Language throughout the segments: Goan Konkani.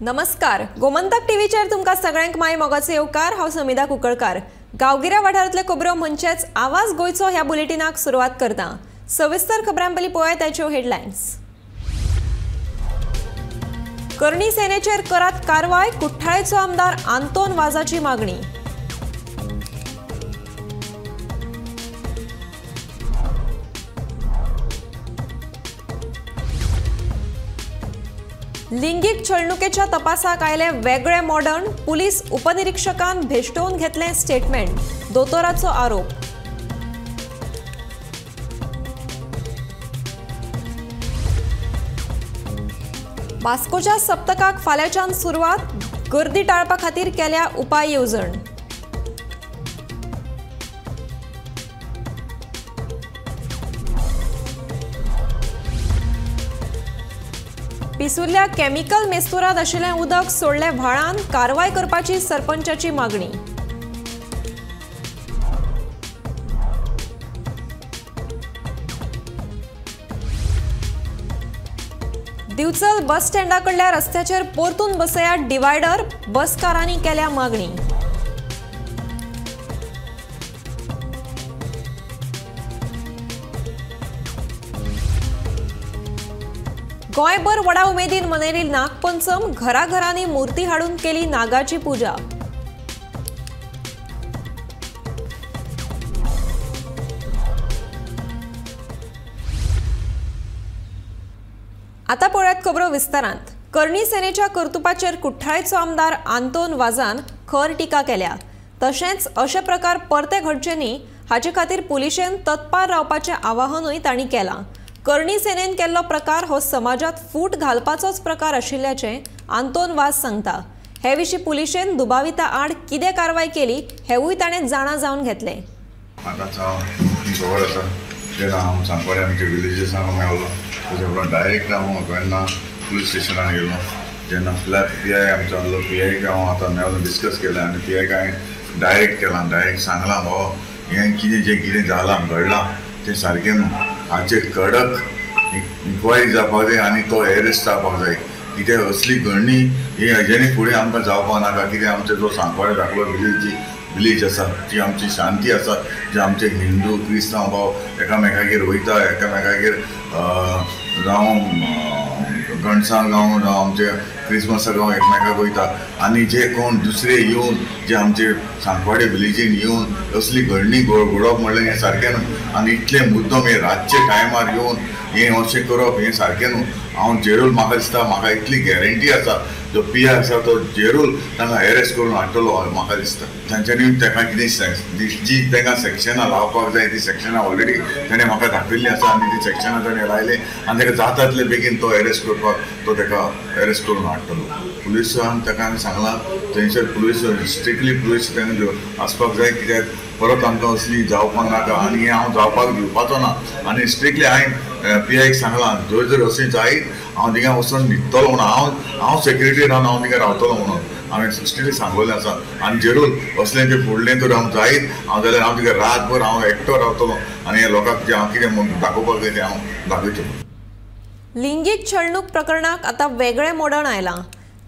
नमस्कार, गोमंतक टीव्हीचेर तुमकां सगळ्यांक my मोगाचो येवकार। हांव समिधा कुंकळकार। गांवगिऱ्या वाठारांतले खबरो म्हणजेच आवाज गोंयचो ह्या बुलेटिनाक सुरवात करता। सविस्तर खबरां पयलीं पळोवया ताच्यो हेडलायन्स। करणी सेनेचेर करात कारवाय, कुठ्ठाळेचो आमदार आंतोन वाजाची मागणी। लिंगीक छळणुकेच्या तपासाक आयले वेगळे मॉडर्न, पुलीस उपनिरीक्षकान भेश्टोवन घेतले स्टेटमेंट, दोतोराचो आरोप। वास्कोच्या सप्तकाक फाल्यांच्यान सुरवात, गर्दी टाळपा खातीर केल्या उपाय येवजण। पिसुर्ल्या केमिकल मेस्तुरात आशिल्लें उदक सोडलें व्हाळान, कारवाय करपाची सरपंचाची मागणी। दिवचल बस स्टँडा कडल्या रस्त्याचेर परतून बसयात डिवायडर, बसकारांनी केल्या मागणी। गोंयभर व्हडा उमेदीन मनयली नागपंचम, घराघरांनी मूर्ती हाडून केली नागाची पूजा। आता पळयात खबरो विस्तारांत। करणी सेनेच्या कर्तुपाचेर कुठ्ठाळेचो आमदार आंतोन वाजान खर टिका केल्या। तशेंच अशे प्रकार परते घडचे न्ही हाचे खातीर पुलिशेन तत्पर रावपाचें आवाहनूय तांणी केलां। करणी सेनेन केल्लो प्रकार हो समाजात फूट घालपाचोच प्रकार आशिल्ल्याचें आंतोन वाज सांगता। हे विशीं पुलिशेन दुबाविता आड कितें कारवाय केली हेवूय ताणें जाणा जावन घेतलें। खबर आसा जेन्ना हांव सांगवाडे आमच्या विलेजीसांक मेळलो, ताच्या उपरांत डायरेक्ट हांव वेर्णा पुलीस स्टेशनान गेलो। जेन्ना पी I आमचो आसलो, पी आयक हांव आतां मेळोन डिस्कस केलें आनी पी आयक हांवें डायरेक्ट केलां, डायरेक्ट सांगलां, बाबा हें कितें जें कितें जालां घडलां तें सारकें न्हू, हाचेर कडक इन्क्वायरी जावपाक जाय आनी तो एरेस्ट जावपाक जाय। कित्याक असली घडणी ही हेज्यानी फुडें आमकां जावपाक नाका। कित्याक आमचो जो सांगवाडे धाकलो विलेज आसा, जी आमची शांती आसा, जे आमचे हिंदू क्रिस्तांव भाव एकामेकागेर वयता, एकामेकागेर जावं गणसांक जावं जावं आमचे क्रिसमसाक जावं एकमेकाक वयता आनी जे कोण दुसरे येवन जे आमचे सांगवाडे विलेजीन येवन असली घडणी घडोवप म्हणल्यार हें सारकें न्हू। आनी इतलें मुद्दम हे रातचे टायमार येवन हें अशें करप हें सारकें न्हू। हांव जेरूल म्हाका दिसता, म्हाका इतली गॅरंटी आसा जो पी I आसा तो जेरूल तांकां एरेस्ट करून हाडटलो म्हाका दिसता। तांच्यांनी ताका कितें जी तांकां सेक्शनां लावपाक जाय ती सेक्शनां ऑलरेडी ताणें म्हाका दाखयल्लीं आसा आनी ती सेक्शनां ताणें लायलीं आनी ताका जाता तितले बेगीन तो एरेस्ट करपाक तो ताका एरेस्ट करून हाडटलो। पुलिसांक ताका आमी सांगलां थंयसर पुलीस स्ट्रिक्टली पुलीस तांकां आसपाक जाय, कित्याक परत आमकां असली जावपाक नाका आनी हें हांव जावपाक दिवपाचो ना। आनी स्ट्रिक्टली हांवें पी आयक सांगलां जर जर अशें जायत हांव थिंगा वचून न्हिदतलो म्हणून, हांव सेक्युरिटी रावन हांव थिंगा रावतलो म्हणून हांवें स्ट्रिक्टली सांगलेलें आसा। आनी जेरूल असलें तें फुडलें तर हांव जायत हांव जाल्यार हांव थिंगा रातभर हांव एकटो रावतलो आनी ह्या लोकांक जें हांव कितें म्हूण दाखोवपाक जाय तें हांव दाखयतलो। लिंगीक छळणूक प्रकरणाक आतां वेगळें मोडण आयलां।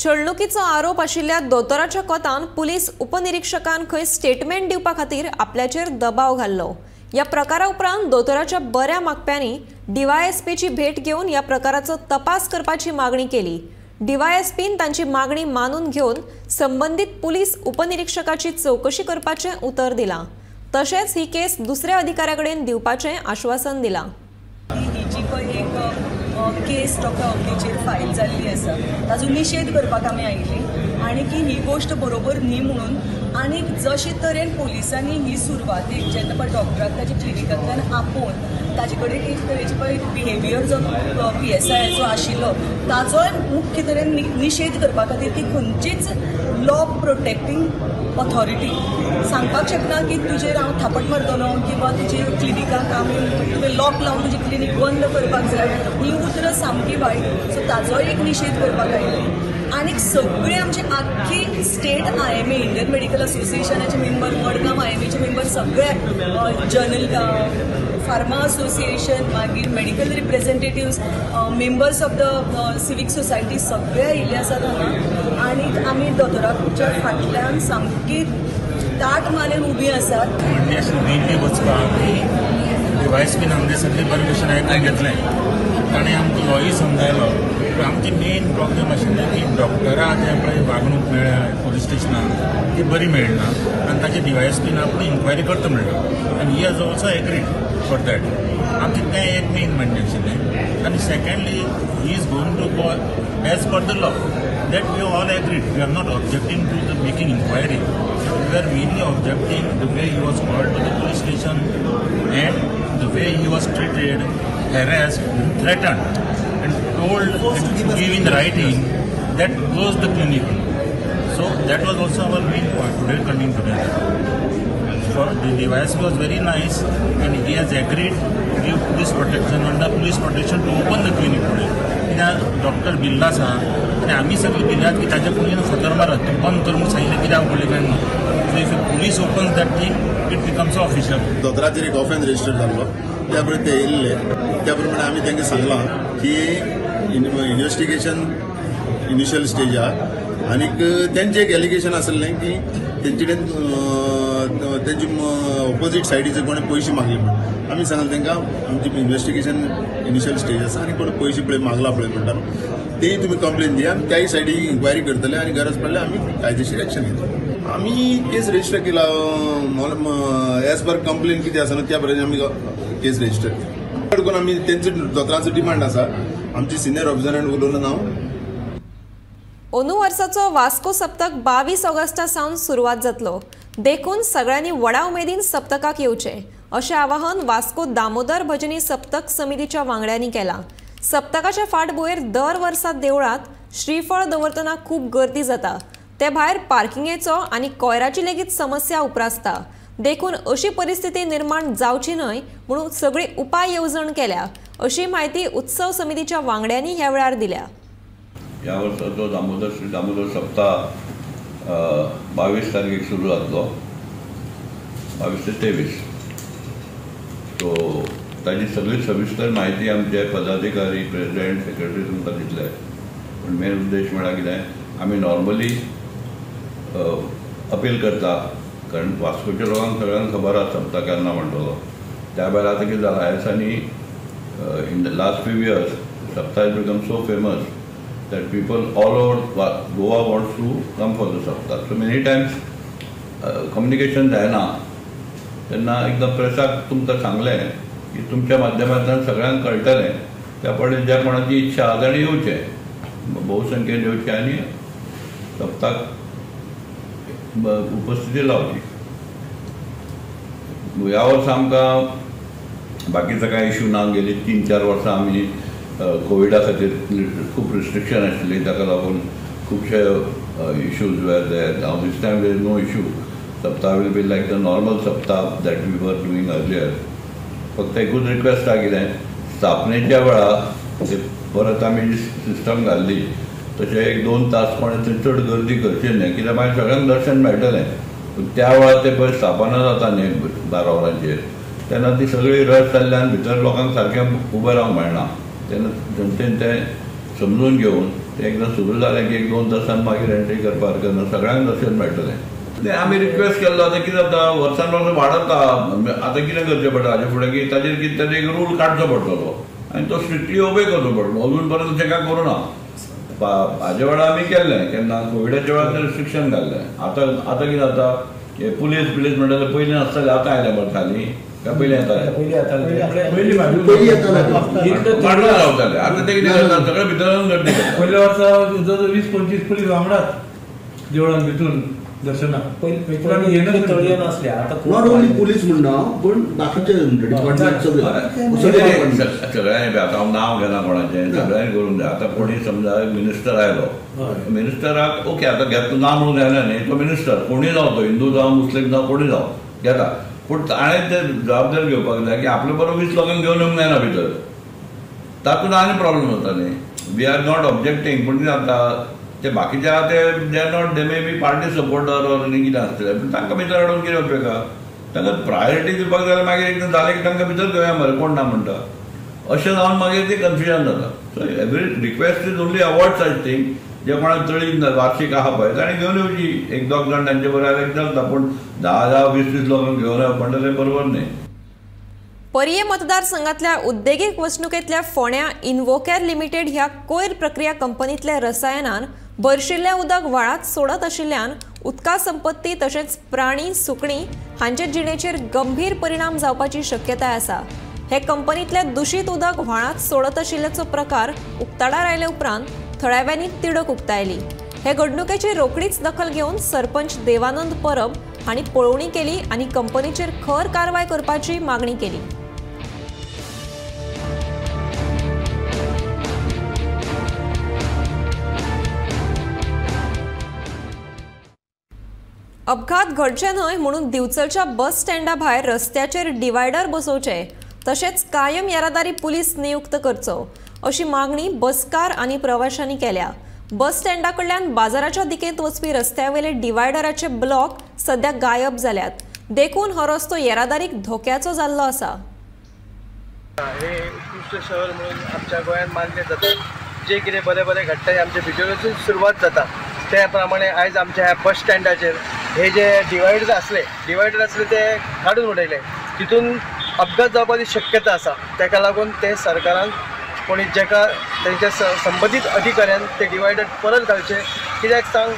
छळणुकीचो आरोप आशिल्ल्या दोतोराच्या कोतान पुलीस उपनिरीक्षकान खंय स्टेटमेंट दिवपा खातीर आपल्याचेर दबाव घाल्लो। ह्या प्रकारा उपरांत दोतोराच्या बऱ्या मागप्यांनी डीवायएसपीची भेट घेवन ह्या प्रकाराचो तपास करपाची मागणी केली। डीवायएसपीन तांची मागणी मानून घेवन संबंदीत पुलीस उपनिरीक्षकाची चवकशी करपाचें उतर दिलां। तशेंच ही केस दुसऱ्या अधिकाऱ्या कडेन दिवपाचें आश्वासन दिलां। केस डॉक्टर अवनीचेर फायल जाल्ली आसा ताजो निशेध करपाक आमी आयिल्ली आनी की ही गोश्ट बरोबर न्ही म्हणून। आनी जशे तरेन पुलिसांनी ही सुरवातीक जेन्ना पळय डॉक्टराक ताच्या क्लिनिकांतल्यान आपोवन ताजे कडेन एक तरेचे पळय बिहेवियर जो पी एस आयचो आशिल्लो ताजोय मुख्य तरेन निशेध करपा खातीर की खंयचीच लॉ प्रोटेक्टींग ऑथॉरिटी सांगपाक शकना की तुजेर हांव थापट मारतलो किंवा तुजे क्लिनिकाक आमी तुवें लॉक लावन तुजें क्लिनीक बंद करपाक जाय, ही उतरां सामकी वायट। सो ताजोय एक निशेध करपाक आयिल्ली। आनी सगळे आमचे आख्खी state I M A Indian medical असोसिएशनाचे member, Madgaon I M एचे member, सगळे जनरल फार्मा असोसिएशन, मागीर medical representatives, members of the civic society सगळे आयिल्ले आसात हांगा आनी आमी दोतोराच्या फाटल्यान सामकी ताट मानेन उबी आसात. मेनली वचपाक डिवायस बीन आमचे सगळे बरे भशेन आयकून घेतलें, ताणें आमकां लॉय समजायलो. पूण आमची मेन प्रॉब्लम आशिल्लें की डॉक्टराक जें पळय वागणूक मेळ्ळ्या पुलीस स्टेशनार ती बरी मेळना आनी ताचे डिवायस बीन आपूण इन्क्वायरी करता म्हणलो आनी he has also agreed for that. आमचें तें एक मेन म्हणणें आशिल्लें. आनी secondly he is going to go as per the law, that we all agreed. We are not objecting to the making inquiry. We are mainly objecting the way he was called to the police station and the way he was treated, harassed, threatened and told to give in writing that close the clinic. So that was also our main point today coming together. For the device was very nice and he has agreed to give police protection, under police protection to open the clinic today. कित्याक डॉक्टर बिल्ला आसा आनी आमी सगळीं भिल्यात की ताच्या पुलीन फातर मारत तें बंद कर म्हूण सांगिल्लें कित्याक उगडलें काय ना. So if police opens that thing it becomes official. दोतोराचेर एक ऑफेन्स रजिस्टर जाल्लो त्या प्रमाणे ते येयल्ले, त्या प्रमाणे आमी तांकां सांगलां की इन्वेस्टिगेशन इनिशियल स्टेज आहा आनीक तेंचें एक एलिगेशन आसलें की तेंचे कडेन तेंचे ऑपोजीट सायडीचे कोणें पयशे मागले म्हण. आमी सांगलें तांकां आमची इन्वेस्टिगेशन इनिशियल स्टेज आसा आनी कोणें पयशे पळय मागला पळय म्हणटा तेय तुमी कंप्लेन दिया, आमी त्याय सायडी इन्क्वायरी करतले आनी गरज पडल्यार आमी कायदेशीर एक्शन घेतले. आमी केस रजिस्टर केला एज पर कंप्लेन कितें आसा न्हू त्या प्रमाणे आमी केस रजिस्टर केला. करून आमी तेंचो दोतोरांचो डिमांड आसा, आमचे सिनियर ऑफिसरान उलोवन हांव. अंदू वर्साचो वास्को सप्तक 22 ऑगस्टा सावन सुरवात जातलो, देखून सगळ्यांनी व्हडा उमेदीन सप्तकाक येवचें अशें आवाहन वास्को दामोदर भजनी सप्तक समितीच्या वांगड्यांनी केलां. सप्तकाच्या फाटभुंयेर दर वर्सा देवळांत श्रीफळ दवरतना खूब गर्दी जाता, ते भायर पार्किंगेचो आनी कोयराची लेगीत समस्या उप्रासता, देखून अशी परिस्थिती निर्माण जावची न्हय म्हणून सगळी उपाय येवजण केल्या अशी म्हायती उत्सव समितीच्या वांगड्यांनी ह्या वेळार दिल्या. ह्या वर्साचो दामोदर श्री दामोदर सप्ताह 22 तारखेक सुरू जातलो, 22 ते 23. सो ताजी सगळी सविस्तर म्हायती आमचे पदाधिकारी, प्रेसिडेंट, सेक्रेटरी तुमकां दितले. पूण मेन उद्देश म्हळ्यार कितें, आमी नॉर्मली अपील करता कारण वास्कोच्या लोकांक सगळ्यांक खबर आसा सप्ता केन्ना म्हणटलो. त्या भायर आतां कितें जालां ह्या दिसांनी in the last few years Saptah is become so famous that people all over Goa wants to come for the Saptah. So many times communication जायना तेन्ना एकदां प्रेसाक तुमकां सांगलें की तुमच्या माध्यमांतल्यान सगळ्यांक कळटलें, त्या प्रमाणे ज्या कोणाची इच्छा आसा ताणें येवचें, बहुसंख्येन येवचें आनी सप्ताक उपस्थिती लावची. ह्या वर्सा आमकां बाकीचो कांय इशू ना. गेली 3-4 वर्सां आमी कोविडा खातीर खूब रिस्ट्रिक्शन आशिल्ली, ताका लागून खुबशे issues were there. Now this time there is no issue. Saptah will be like the normal Saptah that we were doing earlier. फक्त एकूच रिक्वेस्ट आसा कितें, स्थापनेच्या वेळार ते परत आमी जी सिस्टम घाल्ली तशें 1-2 तास कोणें थंय चड गर्दी करची न्हय, कित्याक मागीर सगळ्यांक दर्शन मेळटलें. पूण त्या वेळार ते पळय स्थापना जाता न्हय 12 वरांचेर, तेन्ना ती सगळी रश जाल्ल्यान भितर लोकांक सारकें उबें रावंक मेळना. तेन्ना जनतेन तें समजून घेवन तें एकदां सुरू जालें की 1-2 तासान मागीर एंट्री करपाक हरकत ना, सगळ्यांक दर्शन मेळटलें. तें आमी रिक्वेस्ट केल्लो. आतां कितें जाता वर्सान वर्स वाडत आतां कितें करचें पडटा हाजे फुडें की ताजेर कितें तरी एक रूल काडचो पडटलो आनी तो स्ट्रिक्टली ओबे करचो पडटलो. अजून पर्यंत तशें कांय करूं ना. हाजे वेळार आमी केल्लें केन्ना कोविडाच्या वेळार तें रिस्ट्रिक्शन घाल्लें. आतां आतां कितें जाता हे पुलीस बिलीस म्हणटा ते पयलीं नासताले, आतां आयले मरे खाली काय पयलीं येताले, वाडून रावताले. आतां ते कितें करता सगळे भितर गर्दी करता. पयल्या वर्सा जवळ 20-25 पुलीस वांगडाच देवळान भितून दर्शनाक. Not only police म्हणना पण बाकीचे डिपार्टमेंट सगळे सगळ्यांनी. आतां हांव नांव घेना कोणाचें, सगळ्यांनी करूंक जाय. आतां कोणी समजा मिनिस्टर आयलो, मिनिस्टराक ओके आतां घेतलो ना म्हणून जायना न्ही, तो मिनिस्टर कोणूय जावं, तो हिंदू जावं मुस्लीम जावं कोणूय जावं घेता. पूण ताणें ते जबाबदारी घेवपाक जाय की आपले बरोबर 20 लोकांक घेवन येवंक जायना भितर, तातूंत आनी प्रॉब्लम जाता न्ही. We are not objecting, पूण कितें जाता ते बाकीचे आहा ते they are not, they may be party supporter or आनी कितें आसतलें, पूण तांकां भितर हाडून कितें उपेग आहा. तांकां प्रायोरिटी दिवपाक जाल्यार मागीर एकदां जालें की तांकां भितर घेवया मरे, कोण ना म्हणटा अशें जावन मागीर तें कन्फ्युजन जाता. So every request is only avoid such thing. जे कोणाक तळी वार्षिक आहा पळय ताणें घेवन येवची, एक दोग जाण तांचे बरोबर आयल्यार चलता, पूण 10 10 20 20 लोकांक घेवन येवप म्हणटा तें बरोबर न्ही. पर्ये मतदारसंघातल्या उद्देगीक वसणुकेंतल्या फोंड्या इन्वोकॅर लिमिटेड ह्या कोयर प्रक्रिया कंपनीतल्या रसायनान भरशिल्लें उदक व्हाळांत सोडत आशिल्ल्यान उदका संपत्ती तशेंच प्राणी सुकणीं हांचे जिणेचेर गंभीर परिणाम जावपाची शक्यताय आसा. हे कंपनीतलें दुशीत उदक व्हाळांत सोडत आशिल्ल्याचो प्रकार उक्ताडार आयले उपरांत थळाव्यांनी तिडक उक्तायली. हे घडणुकेची रोखडीच दखल घेवन सरपंच देवानंद परब हांणी पळोवणी केली आनी कंपनीचेर खर कारवाय करपाची मागणी केली. अपघात घडचे न्हय म्हणून दिवचलच्या बस स्टँडा भायर रस्त्याचेर डिवायडर बसोवचे तशेंच कायम येरादारी पुलीस नियुक्त करचो अशी मागणी बसकार आनी प्रवाशांनी केल्या. बस स्टँडा कडल्यान बाजाराच्या दिकेंत वचपी रस्त्यावेले डिवायडराचे ब्लॉक सध्या गायब जाल्यात, देखून हो रस्तो येरादारीक धोक्याचो जाल्लो आसा. हे उत्कृश्ट शहर म्हणून आमच्या गोंयांत मानले जाता. जे कितें बरें बरें घडटा आमच्या भितरूच सुरवात जाता. त्या प्रमाणे आयज आमच्या ह्या बस स्टँडाचेर हे जे डिवायडर आसले ते काडून उडयले, तितून अपघात जावपाची शक्यता आसा. ताका लागून ते सरकारान कोणी जेका तेंच्या संबंदीत अधिकाऱ्यान ते डिवायडर परत घालचे. कित्याक सांग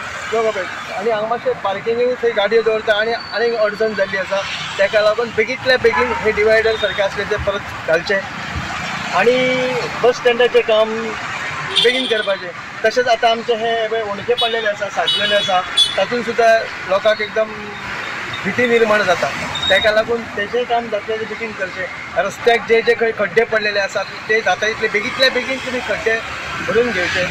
आनी हांगा मातशें पार्किंगूय थंय गाडयो दवरता आनी आनीक अडचण जाल्ली आसा. ताका लागून बेगींतल्या बेगीन हे डिवायडर सारके आसले ते परत घालचे आनी बस स्टँडाचें काम बेगीन करपाचें. तशेंच आतां आमचे हे ओणके पडलेले आसा, साजलेले आसा, तातूंत सुद्दां लोकांक एकदम भीती निर्माण जाता. ताका लागून तेजें काम जातलें तें बेगीन करचें. रस्त्याक जे जे खंय खड्डे पडलेले आसात ते जाता तितले बेगींतल्या बेगीन तुमी खड्डे भरून घेवचे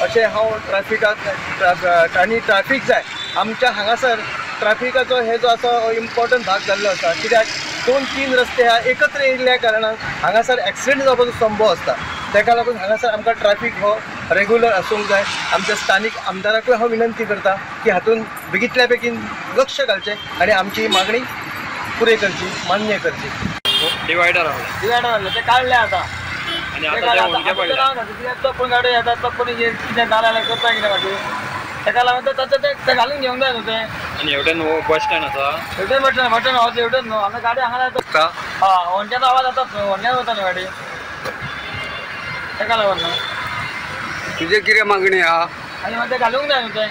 अशें हांव ट्राफिकाक आनी ट्राफीक जाय आमच्या हांगासर ट्राफिकाचो हे जो आसा इम्पॉर्टंट भाग जाल्लो आसा. कित्याक 2-3 रस्ते ह्या एकत्र येयल्ल्या कारणान हांगासर एक्सिडंट जावपाचो संभव आसता. ताका लागून हांगासर आमकां ट्राफीक हो रेगुलर आसूंक जाय. आमच्या स्थानीक आमदाराकूय हांव विनंती करता की हातूंत बेगींतल्या बेगीन लक्ष घालचें आनी आमची मागणी पुराय करची, मान्य करची. डिवायडर आसलें ते काडले आतां आनी आतां ते कोण गाडयो येतात तो कोणी कितें जाल्यार करता कितें फाटीं, ताका लागून ते घालून घेवंक जाय न्हू ते. आनी हेवटेन बस स्टँड आसा, हेवटेन बस स्टँड आवाज हेवटेन न्हू, हांगा गाडी हांगा जाता. हय होंडक्याचो आवाज जाताच न्हू, होंडक्यान वता न्हू गाडी, ताका लागून न्हू. तुजे कितें मागणी आहा? आनी मागीर ते घालूंक जाय न्हू ते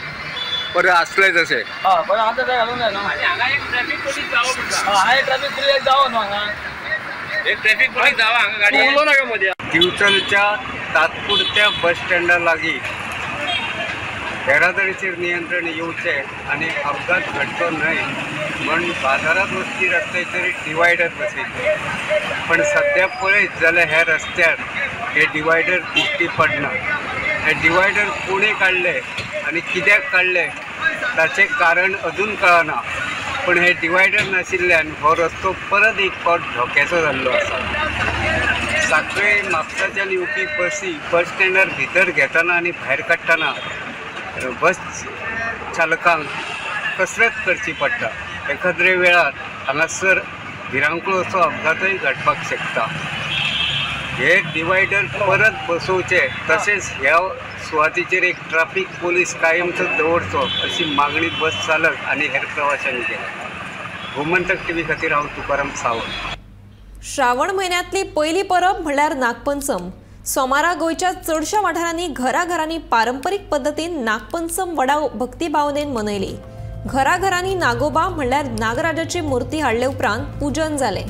बरें आसलें तशें. हय बरें आतां ते घालूंक जाय न्हू. आनी हांगा एक ट्रॅफीक पोलीस जावो म्हणटा. हय हांगा एक ट्रॅफीक पोलीस जावो न्हू, हांगा एक ट्रॅफीक पोलीस जावो हांगा गाडी उलोवं नाका मदीं. दिवचलच्या तात्पुरत्या बस स्टँडा लागीं येरादारीचेर नियंत्रण येवचें आनी अपघात घडचो न्हय म्हण बाजारांत वचपी रस्त्याचेर डिवायडर बसयले, पण सद्या पळयत जाल्यार ह्या रस्त्यार हे डिवायडर दिश्टी पडना. हे डिवायडर कोणें काडले आनी कित्याक काडले ताचें कारण अजून कळना, पण हे डिवायडर नाशिल्ल्यान हो रस्तो परत एक फावट धोक्याचो जाल्लो आसा. साखळे म्हापसाच्यान येवपी बसी बस स्टँडार भितर घेतना आनी भायर काडटना बस चालकांक कसरत करची पडटा. एखाद्रे वेळार हांगासर भिरांकूळ असो अपघातय घडपाक शकता. हे डिवायडर परत बसोवचे तशेंच ह्या सुवातीचेर एक ट्राफीक पोलीस कायमचो दवरचो अशी मागणी बस चालक आनी हेर प्रवाशांनी केल्या. गोमंतक टीव्ही खातीर हांव तुकाराम सावंत. श्रावण म्हयन्यांतली पयली परब म्हणल्यार नागपंचम. सोमारा गोंयच्या चडश्या वाठारांनी घराघरांनी पारंपरीक पद्दतीन नागपंचम व्हडा भक्तिभावनेन मनयली. घराघरांनी नागोबा म्हणल्यार नागराजाची मूर्ती हाडले उपरांत पूजन जालें.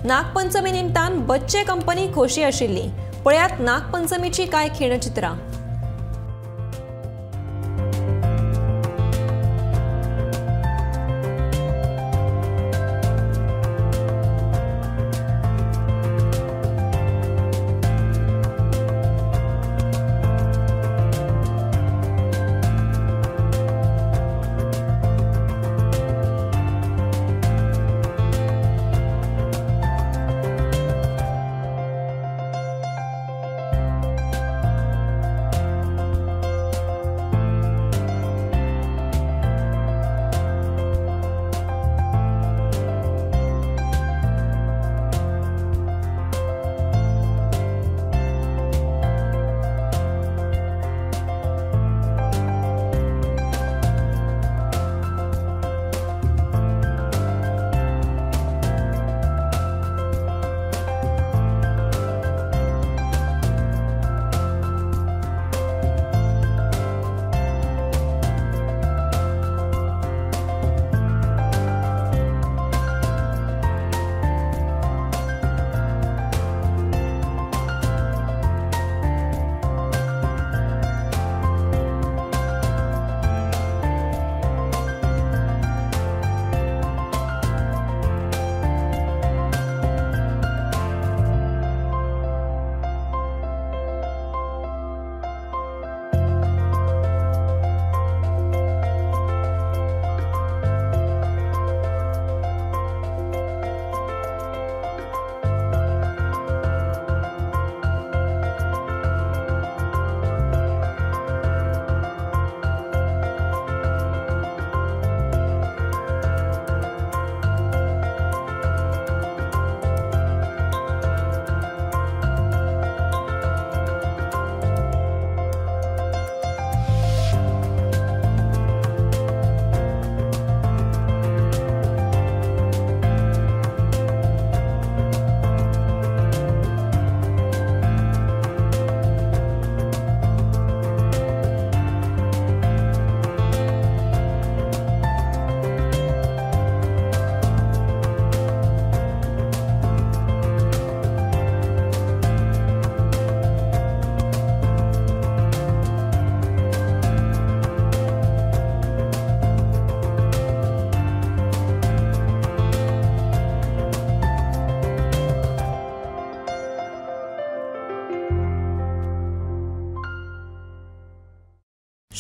नागपंचमी निमतान बच्चे कंपनी खोशी आशिल्ली. पळयात नागपंचमीची कांय खिणचित्रां.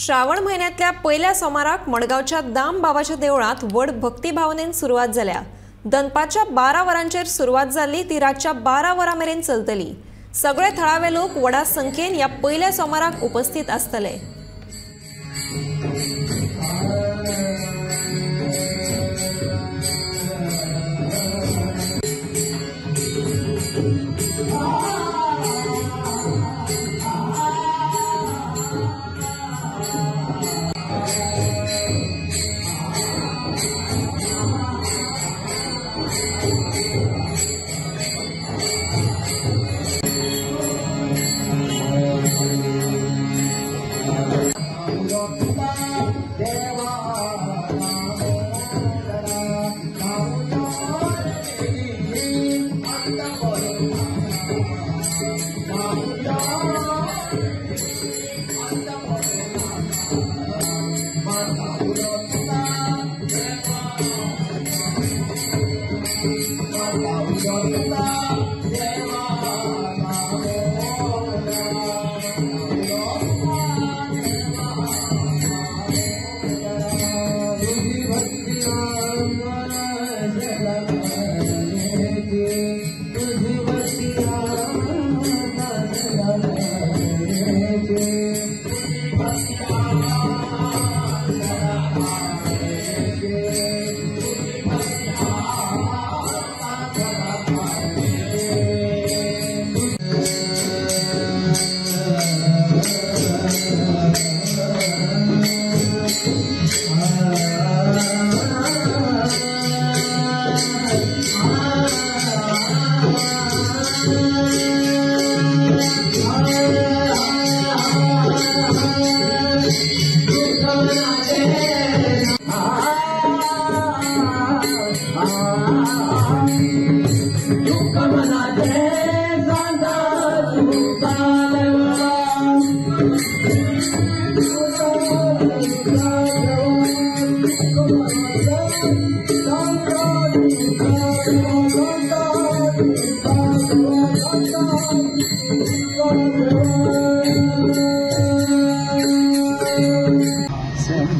श्रावण म्हयन्यांतल्या पयल्या सोमाराक मडगांवच्या दाम बाबाच्या देवळांत व्हड भक्तिभावनेन सुरवात जाल्या. दनपारच्या 12 वरांचेर सुरवात जाल्ली ती रातच्या 12 वरां मेरेन चलतली. सगळे थळावे लोक व्हडा संख्येन ह्या पयल्या सोमाराक उपस्थित आसतले.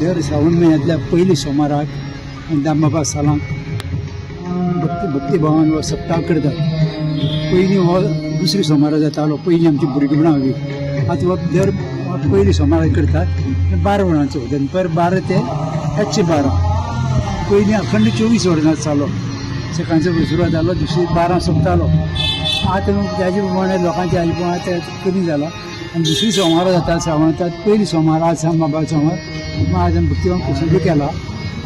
दर श्रावण म्हयन्यांतल्या पयली सोमाराक दामबाबा सालांक भक्तिभावान हो सप्ताह करतात. पयलीं हो दुसरी सोमारा जातालो, पयलीं आमची भुरगेपणां बी. आतां हो दर पयली सोमारा करतात 12 वरांचो, दनपार 12 ते रातचे 12. पयलीं अखंड 24 वरां जातालो, सकाळचो सुरवात जालो, दुसरी 12 सोंपतालो. आतां ताजे प्रमाणे लोकांचे हाजे प्रमाणे ते कमी जाला आनी दुसरी सोमारा जाता श्रावणांत पयली सोमार आज दामबाबा सोमार आज आमी भक्तिभाव सगळें केला.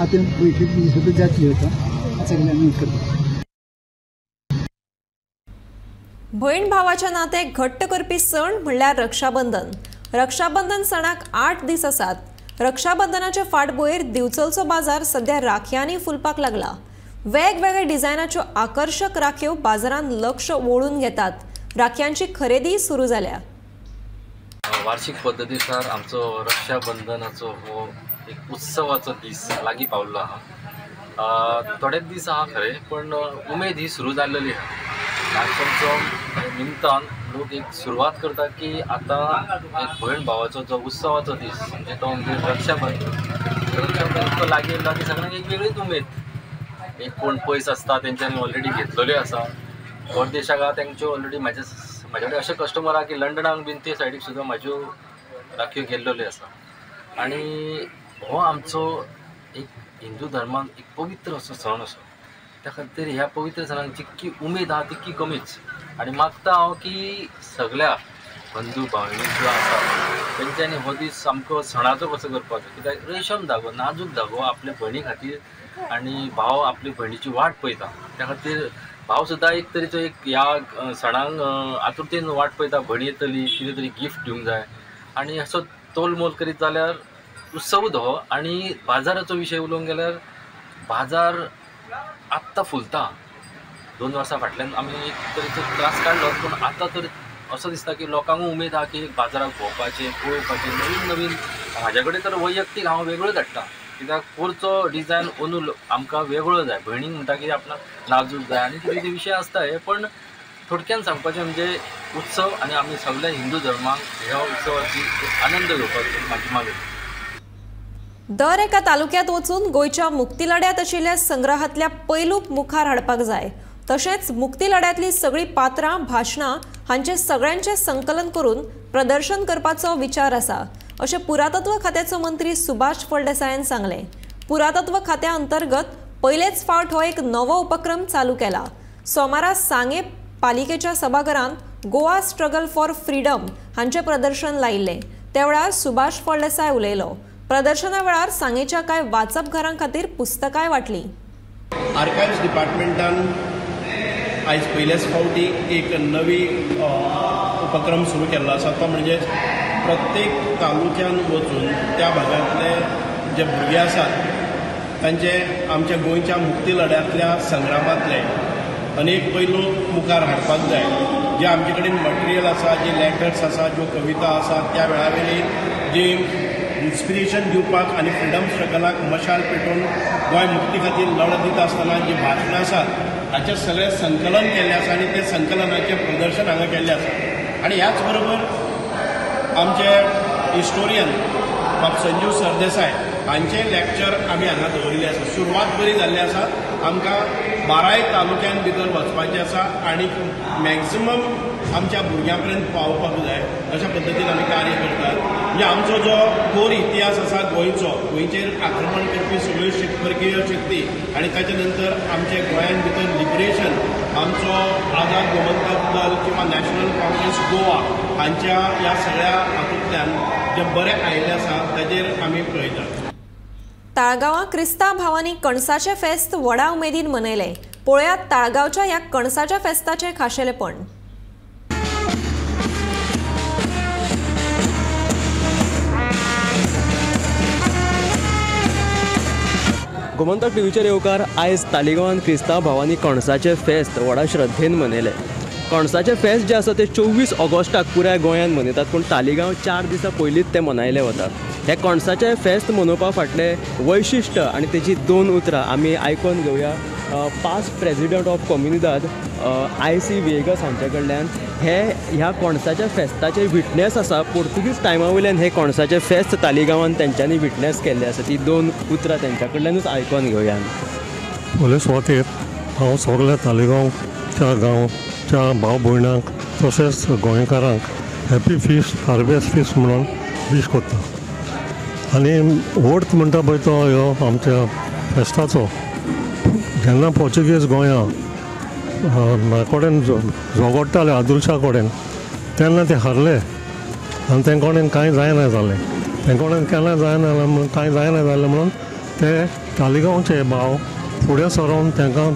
आतां बैठकी सगळी जातली आतां सगळें आमी करता. भयण भावाच्या नातें घट्ट करपी सण म्हणल्यार रक्षाबंधन. रक्षाबंधन सणाक 8 दीस आसात. रक्षाबंधनाचे फाटभुंयेर दिवचलचो बाजार सध्या राखयांनी फुलपाक लागला. वेगवेगळ्या डिझायनाच्यो आकर्शक राखयो बाजारांत लक्ष ओडून घेतात. राखयांची खरेदी सुरू जाल्या. वार्षिक पद्दतीनुसार आमचो रक्षाबंधनाचो हो एक उत्सवाचो दीस लागीं पावल्लो आहा. थोडेच दीस आहा खरें, पण उमेद ही सुरू जाल्लेली आहा. नागपंचम निमतान लोक एक सुरवात करता की आतां एक भयण भावाचो जो उत्सवाचो दीस म्हणजे तो म्हणजे रक्षाबंधन. रक्षाबंधन तो लागीं येयलो की सगळ्यांक एक वेगळीच उमेद. एक कोण पयस आसता तेंच्यांनी ऑलरेडी घेतलेल्यो आसा, परदेशाक आहा तेंच्यो ऑलरेडी म्हाजे कडेन अशे कस्टमर आहा की लंडनाक बीन ते सायडीक सुद्दां म्हाज्यो राखयो गेल्ल्यो आसा. आनी हो आमचो एक हिंदू धर्मान एक पवित्र असो सण असो, त्या खातीर ह्या पवित्र सणाक जितकी उमेद आहा तितकी कमीच. आनी मागता हांव की सगळ्या बंधू भावणी ज्यो आसा तेंच्यांनी हो दीस सामको सणाचो कसो करपाचो, कित्याक रेशम धागो नाजूक धागो आपल्या भयणी खातीर आनी भाव आपली भयणीची वाट पळयता. त्या खातीर भाव सुद्दां एक तरेचो एक ह्या सणांक आतुरतेन वाट पळयता, भयणी येतली कितें तरी गिफ्ट दिवंक जाय. आनी असो तोलमोल करीत जाल्यार उत्सवूच हो. आनी बाजाराचो विशय उलोवंक गेल्यार बाजार आत्तां फुलता. 2 वर्सां फाटल्यान आमी एक तरेचो त्रास काडलो, पूण आतां तर असो दिसता की लोकांक उमेद आहा की बाजाराक भोंवपाचें, पळोवपाचें नवीन नवीन. म्हाज्या कडेन तर वैयक्तीक हांव वेगळ्यो धाडटा, कित्याक पोरचो डिजायन अंदू आमकां वेगळो जाय. भयणीक म्हणटा की आपणाक नाजूक जाय आनी कितें विशय आसता हे. पण थोडक्यान सांगपाचें म्हणजे उत्सव आनी आमी सगल्या हिंदू धर्माक ह्या उत्सवाची आनंद घेवपाची म्हाजी मागणी. दर एका तालुक्यांत वचून गोंयच्या मुक्ती लढ्यांत आशिल्ल्या संग्रहांतल्या पैलूक मुखार हाडपाक जाय. तशेंच मुक्ती लढ्यांतली सगळीं पात्रां, भाशणां हांचे सगळ्यांचें संकलन करून प्रदर्शन करपाचो विचार आसा अशें पुरातत्व खात्याचो मंत्री सुभाष फळदेसायान सांगलें. पुरातत्व खात्या अंतर्गत पयलेच फावट हो एक नवो उपक्रम चालू केला. सोमारा सांगे पालिकेच्या सभाघरांत गोवा स्ट्रगल फॉर फ्रीडम हांचें प्रदर्शन लायिल्लें. त्या वेळार सुभाष फळदेसाय उलयलो. प्रदर्शना वेळार सांगेच्या कांय वाचपघरां खातीर पुस्तकांय वांटलीं. आर्काइव्स डिपार्टमेंटान आयज पयल्याच फावटी एक नवी उपक्रम सुरू केल्लो आसा. तो म्हणजे प्रत्येक तालुक्यान वचून त्या भागांतले जे भुरगे आसात तांचे आमच्या गोंयच्या मुक्ती लढ्यांतल्या संग्रामांतले अनेक पैलू मुखार हाडपाक जाय. जे आमचे कडेन मटेरियल आसा, जे लेटर्स आसा, ज्यो कविता आसा, त्या वेळावेली जी इन्स्पिरेशन दिवपाक आनी फ्रिडम स्ट्रगलाक मशाल पेटोवन गोंय मुक्ती खातीर लढत दिता आसतना जी भाशणां आसात हाचें सगळें संकलन केल्लें आसा आनी तें संकलनाचें प्रदर्शन हांगा केल्लें आसा. आनी ह्याच बरोबर आमचे हिस्टोरियन बाब संजीव सरदेसाय हांचें लेक्चर आमी हांगा दवरिल्लें आसा. सुरवात बरी जाल्ली आसा. आमकां 12 तालुक्यान भितर वचपाचें आसा आनी मॅक्सिमम आमच्या भुरग्यां पर्यंत पावपाक जाय अशा पद्दतीन आमी कार्य करतात. म्हणजे आमचो जो कोर इतिहास आसा गोंयचो, गोंयचेर आक्रमण करपी सगळ्यो परकीय शक्ती आनी ताच्या नंतर आमच्या गोंयान भितर लिबरेशन, आमचो आझाद गोमंतक दल किंवा नॅशनल काँग्रेस गोवा हांच्या ह्या सगळ्या हातूंतल्यान जे बरें आयिल्लें आसा ताचेर आमी पळयतात. ताळगांवां क्रिस्तांव भावांनी कणसाचें फेस्त व्हडा उमेदीन मनयलें. पळयात ताळगांवच्या ह्या कणसाच्या फेस्ताचें खाशेलेपण. गोमंतक टीव्हीचेर येवकार. आयज तालिगांवान क्रिस्तांव भावांनी कणसाचें फेस्त व्हडा श्रद्धेन मनयलें. कणसाचें फेस्त जें आसा तें 24 ऑगस्टाक पुराय गोंयांत मनयतात, पूण तालिगांव 4 दिसां पयलींच तें मनयलें वता. हें कणसाचें फेस्त मनोवपा फाटलें वैशिश्ट आनी तेजी 2 उतरां आमी आयकोन घेवया past president of Comunidade I C Viegas हांचे कडल्यान. हे ह्या कणसाच्या फेस्ताचे विटनेस आसा. पोर्तुगीज टायमा वयल्यान हे कणसाचें फेस्त तालिगांवान तेंच्यांनी विटनेस केल्लें आसा. ती 2 उतरां तेंच्या कडल्यानूच आयकोन घेवया. पयले सुवातेर हांव सगल्या तालिगांवच्या गांवच्या भाव भयणांक तशेंच गोंयकारांक हॅपी फिस्ट हार्वेस्ट फिस्ट म्हणून वीश करता. आनी वर्थ म्हणटा पळय तो ह्यो आमच्या फेस्ताचो, जेन्ना पोर्चुगीज गोंया कडेन झगडटाले आदुलशा कडेन तेन्ना ते हारले आनी तें कडेन कांय जायना जालें. तें कडेन केन्ना जायना म्हणून कांय जायना जालें म्हणून ते तालिगांवचे भाव फुडें सरोन तांकां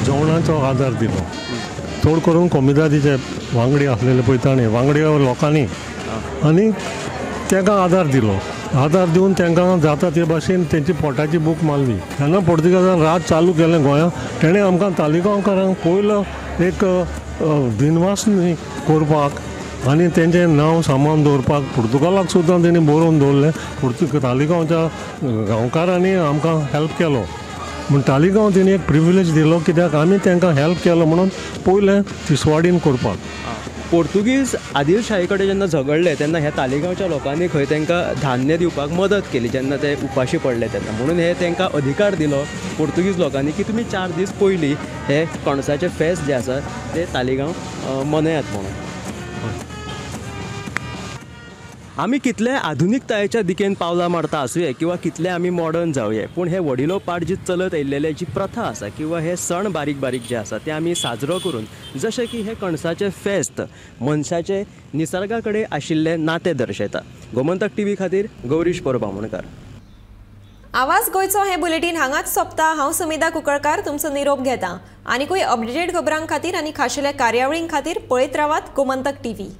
जेवणाचो आदार दिलो. चड करून कोमिदादीचे वांगडी आसलेले पळय ताणें वांगडी लोकांनी आनी तांकां आदार दिलो. आदार दिवन तांकां जाता ते भाशेन तेंची पोटाची भूक मारली. तेन्ना पोर्तुगेजान राज चालू केलें गोंयांत, तेणें आमकां तालिगांवकारांक पयलो एक दिनवासनी करपाक आनी तेंचें नांव सामान दवरपाक पुर्तुगालाक सुद्दां तेणी बरोवन दवरलें. तालिगांवच्या गांवकारांनी आमकां हेल्प केलो म्हूण तालिगांव तेणी एक प्रिविलेज दिलो, कित्याक आमी तांकां हेल्प केलो म्हणून पयलें तिसवाडीन करपाक. पोर्तुगीज आदिलशाही कडेन जेन्ना झगडले तेन्ना ह्या तालिगांवच्या लोकांनी खंय तांकां धान्य दिवपाक मदत केली जेन्ना ते उपाशी पडले तेन्ना, म्हणून हे तांकां अधिकार दिलो पोर्तुगीज लोकांनी की तुमी 4 दीस पयलीं हे कणसाचें फेस्त जें आसा तें तालिगांव मनयात म्हणून. आमी कितले आधुनिकतायेच्या दिकेन पावलां मारता आसुये किंवा कितले आमी मॉडर्न जावये, पूण हे वडिलो पाट जी चलत आयिल्ले जी प्रथा आसा किंवा हे सण बारीक बारीक जे आसा ते आमी साजरो करून, जशें की हे कणसाचें फेस्त मनशाचे निसर्गा कडेन आशिल्लें नातें दर्शयता. गोमंतक टीव्ही खातीर गौरीश परबामणकार. आवाज गोंयचो हें बुलेटीन हांगाच सोंपता. हांव सुमिता कुंकळकार तुमचो निरोप घेता. आनीकूय अपडेटेड खबरां खातीर आनी खाशेल्या कार्यावळीं खातीर पळयत रावात गोमंतक टीव्ही.